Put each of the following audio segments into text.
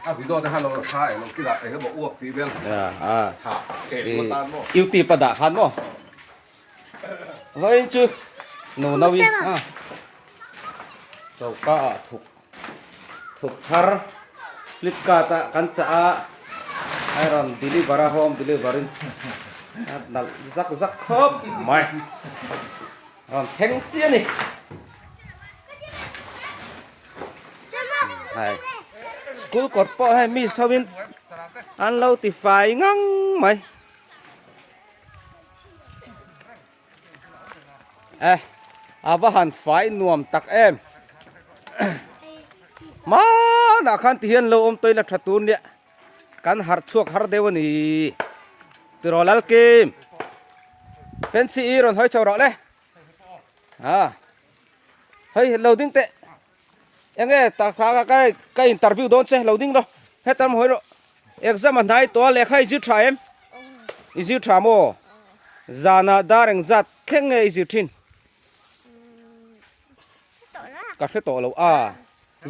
A video te khan lo tha eng lo kila eng emaw uak tih vel tha keh duh atan maw. YouTube a dah khan maw. Vawiin chu nu no in a choka ah thuk thuk thar flipkart ah kan chah a a rawn deliver a home deliver in a nalh zak zak khawp mai rawn thleng chiah a ni. Hei school kawt pawh hei mi chho in an lo ti fai ngang mai e a va han fai nuam tak em hmanah khan ti hian lo awm tawih la tha tur nia kan harh chhuak har deuh a ni tiraw Lalkim fancy i rawn hawi chho rawh le a hei lo ding teh enge ta kha ka ka interview dawn che lo ding lo hetam hawi rawh exam a hnai tawh a lehkha i zir tha em i zir tha maw zana dar eng zat thleng nge i zir thin ka hre tawh lo a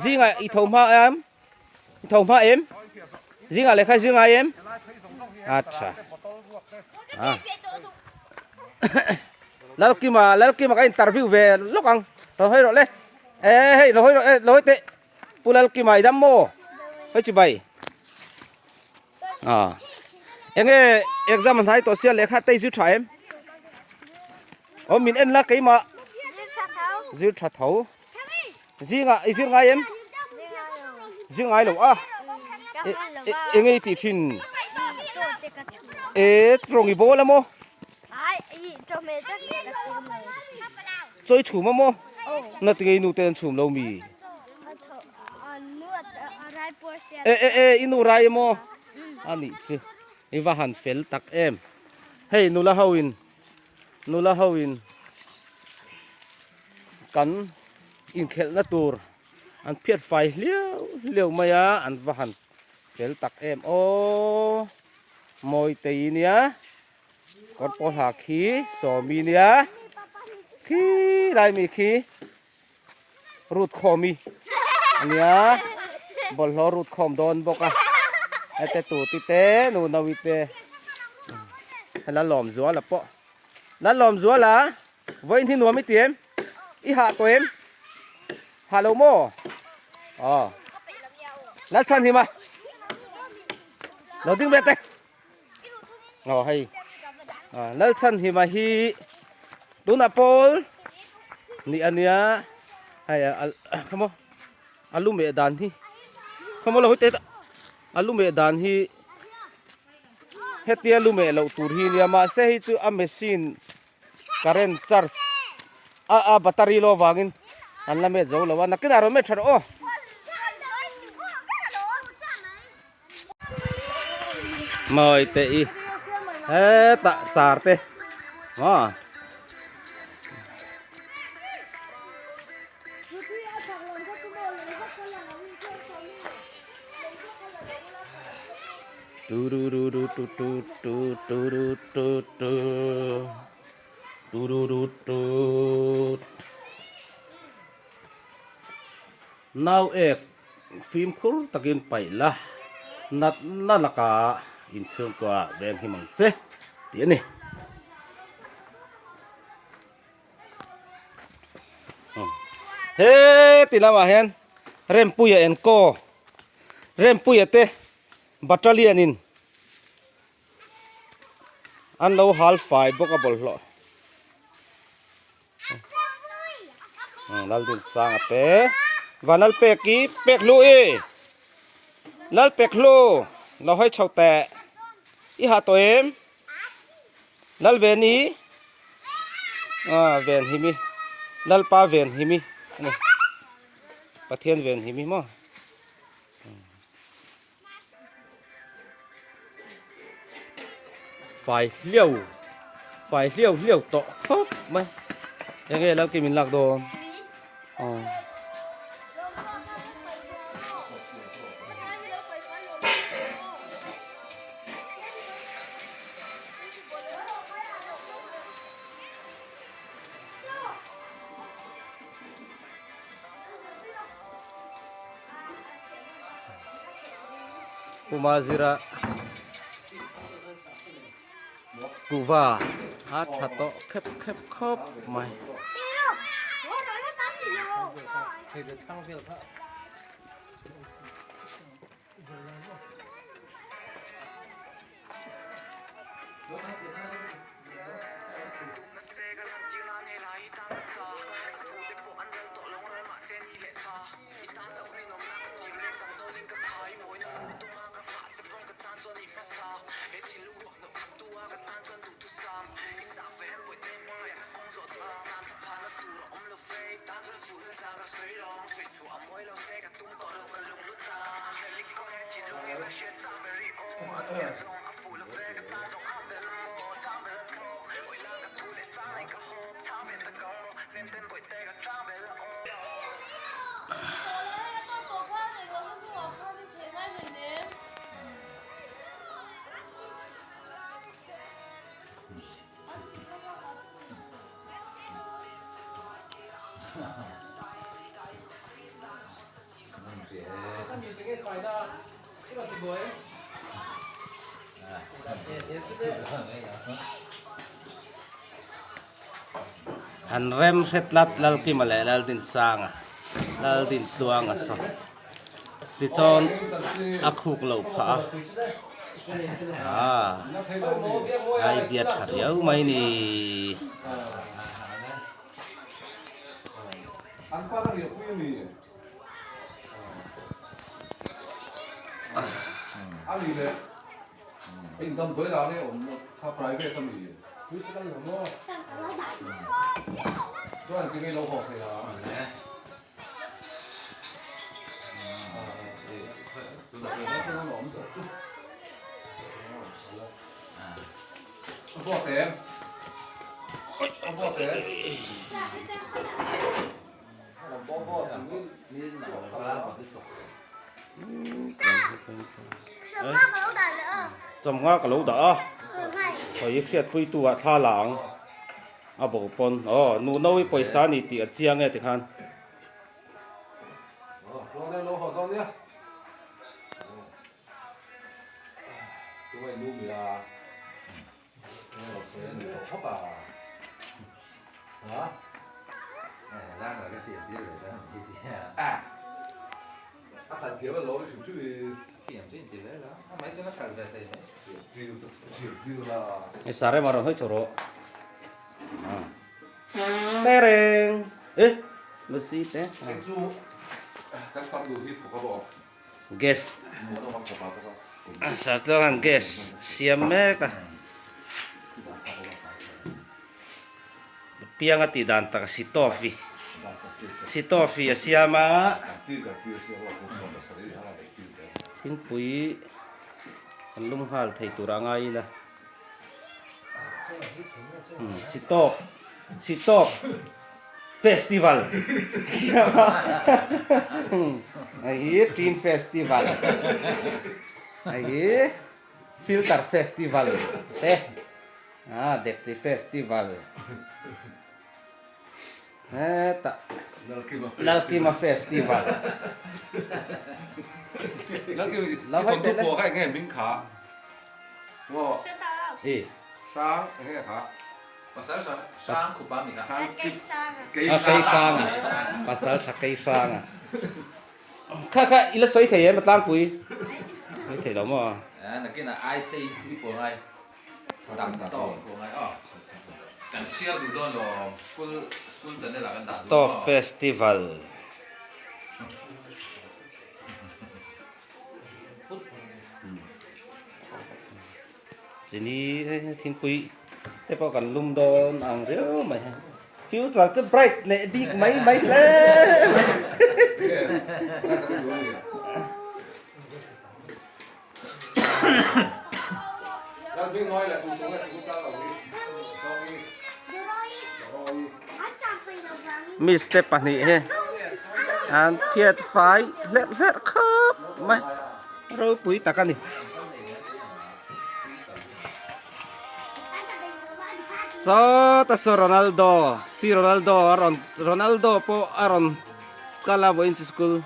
zinga i tho hma em i tho hma em zinga lehkha i zir ngai em acha a Lalkima Lalkima ka interview ve lawk ang lo hawi rawh le e hei lo hawi rawh e lo hawi teh Pu Lalkima i dam maw hawi chi bai a enge exam a hnai tawh sia lehkha te i zir tha em aw min en la keimah zir tha tho Zingah i zir ngai em? Zir ngai lo a. Enge i tih thin? E rawng i bawl a maw? Chaw i chhum a maw? Na tinge i nu te an chhum lo mi? E e e i nu rai a maw? A nih chu i va han fel tak em. Hei nula ho in nula ho in Kan inkhelhna tur an phiat fai hliau hliau mai a, an va han fel tak em aw. Mawitei nia, kawr pawl ha khi Sawmi nia, khi lai mi khi rut khawmi a nia, bawlhhlawh rut khawm dawn bawk a, hete tu ti te nu nawi te Lalawmzuala pawh Lalawmzuala. Vawiin hi nuam i ti em? I hah tawh em? Hah lo maw? Aw. Lalchhan him a. Lo ding ve te. Aw hei. Lalchhan him a hi tunah pawl ni ania. Hei khamo alu meh dan hi. Khamo lo hoi te alu meh dan hi hetia lu meh loh tur hi nia mahse hei chu a machine current charge a a battery lo avangin an la met zo lo a nakinah rawn met tha rawh aw. Mawi te i hetah sar te maw. Nau ek fimkhur takin paih la natna lakah inchhungkua veng him ang che tih a ni. Heti lamah hian Rempuia enkaw Rempuia te Battalion in an lo hal fai bawk a bawlhhlawh Laldinsanga te Vanlalpeki pek hlu i Lalpek hlu lo hawi chho teh i hah tawh em Lalveni Venhimi Lalpa Venhimi a ni Pathian Venhimi maw. Fai hliau fai hliau hliau tawh khawp mai enge lo ki min lak dawn aw. Puma zira kuhva a tha tawh khep khep khawp mai. An rem hre tlat Lalkima leh Laldinsanga, Laldintluanga saw tichuan a khuk loh phah a, aaa idea tha riau mai ni. Sawmnga ka lo dah a, hei hriatpuitu ah thla la ang a bo pawn aw nu no i pawisa a ni tih a chiang e tikhan. Hei sar emaw rawn hawi chho rawh. Tereng. Eh, Lucy te. Gas Sartluanga'n gas siam mek a pianga tih dan tak a sitawfi sitawfi a siam a thingpui an lum nghal thei tur a ngai ila sitawp sitawp. Festival hei hi Teen Festival hei hi Filter Festival te ah Dekchi Festival hetah Lalkima Festival A kei hrang a, pasal tha kei hrang a. Kha kha i la sawi thei em a tlangpui? Sawi thei lo maw? Stove Festival. Chini thingpui te pawh kan lum dawn ang riau mai hei future chu bright leh bik mai mai hle mai. Miss te pahnih hi an phiat fai hlerh hlerh khawp mai ropui tak a ni. Sawta saw Ronaldo si Ronaldo a rawn Ronaldo pawh a rawn kal a vawiin chu school.